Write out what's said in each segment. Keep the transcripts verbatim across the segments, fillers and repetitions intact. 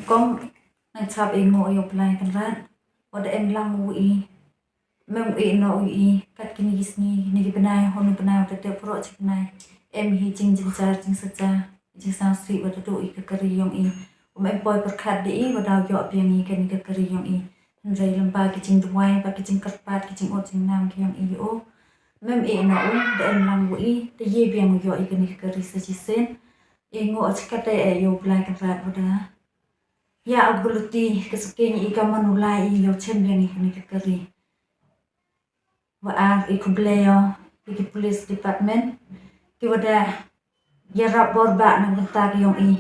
Kong, nang chap i ngo yow Blai Kynrad, wa da em lang u i, mem i no u i, kat kini ki sngi, kini ki bnai, honu bnai, wa da te puro chi bnai, em hi jing jingjar, jingsaja, jingsang sui, wa da du i ka kari yong i, um em poi pyrkhat de i, wa da yoh biang i kani ka kari yong i. Hynrei lamba ki jingduwai, wa ki jingkyrpad, ki jingud jingnam ki yong i o. Mem i no u, da em lang u i, da ye biang u yoh i kani ka kari sa chisien. I ngo a chikate e yow Blai Kynrad wa da ya u guluti ka skeñ i ka man u lai i yow chem biang i kani ka kari. Wa ar i khublei yow, i ki police department, ki wa da yarap bor ba na bynta ki yong i.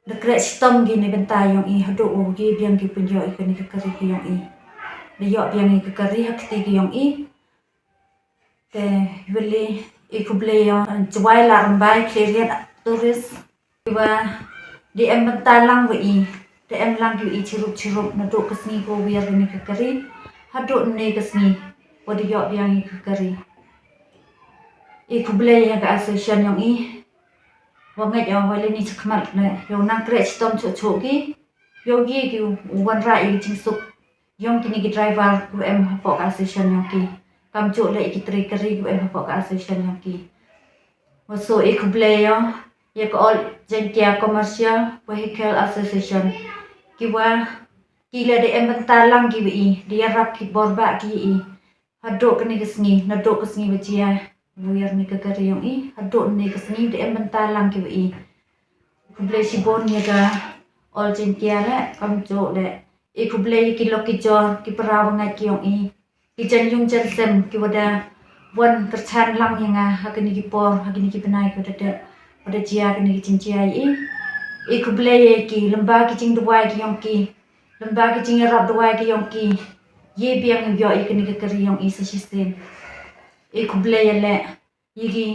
Da kreh chitom ki na bynta yong i, hadooh u ye biang ki pynyoh i kani ka kari ki yong i. Da yoh biang i ka kari ha kti ki yong i. Te wili i khublei yow, Jowai Larymbai Khliehriat Tourist. Ki wa da em bynta lang wa i, da em lang ki wa i chirup chirup, nadooh ka sngi ko wiar kani ka kari, hadooh ne ka sngi, wa da yoh biang i ka kari. I khublei ya ka association yong i, wa ngait yow wa leni chakhmat ne, yow nang kreh chitom choh choh ki, yow ye ki u wanrah i jingsuk yong kini ki driver ku em hapoh ka association yong ki. Kamjooh le i ki tre kari ku em hapoh ka association yong ki. Wa so i khublei yow, ya ka All Jaintia Commercial Vehicle Association. Ki wa, ki le da em bynta lang ki wa i, da yarap ki bor ba ki i. Hadooh kani ka sngi, nadooh ka sngi wa jia, wiar ni ka kari yong i, hadooh ni ka sngi, da em bynta lang ki wa i. Khublei chibun ya ka All Jaintia le, kamjooh le. I khublei ya ki lok ki jor, ki para wa ngait ki yong i. Ki jan yung jan sem, ki wa da wan kyrchan lang ya nga, ha kani ki por, ha kani ki bnai ki wa da dep, wa da jia kani ki jingjia i. I khublei ya ki, lamba ki jingduwai ki yong ki, lamba ki jingyarap duwai ki yong ki, ye biang yow yoh i kani ka kari yong i sa chisien. I khublei ya le, ya ki,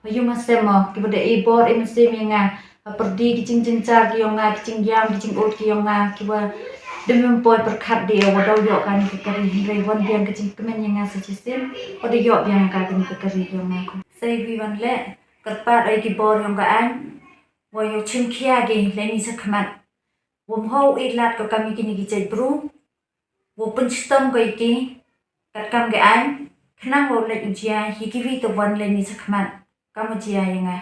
ha yung ha sem o, ki wa da e bor e mynsiem ya nga, ha pyrdi ki jingjynjar ki yong nga, ki jingyam, ki jingud ki yong nga, ki wa da mem poi pyrkhat de wa daw yoh kani ka kari, hynrei wan biang ka jingkmen ya nga sa chisien, wa da yoh biang ka kani ka kari ki yong nga. Sa i wi wan le, kyrpad o ya ki bor yong ka aiñ, wa yow chimkhia ki, leni chakhmat. Wym hoi i lad ko kam ya kini ki jait bru, wow pynchitom ko ya ki, kat kam ka aiñ, khnang wow lait u jia, ya ki wi te wan leni chakhmat, kam u jia ya nga.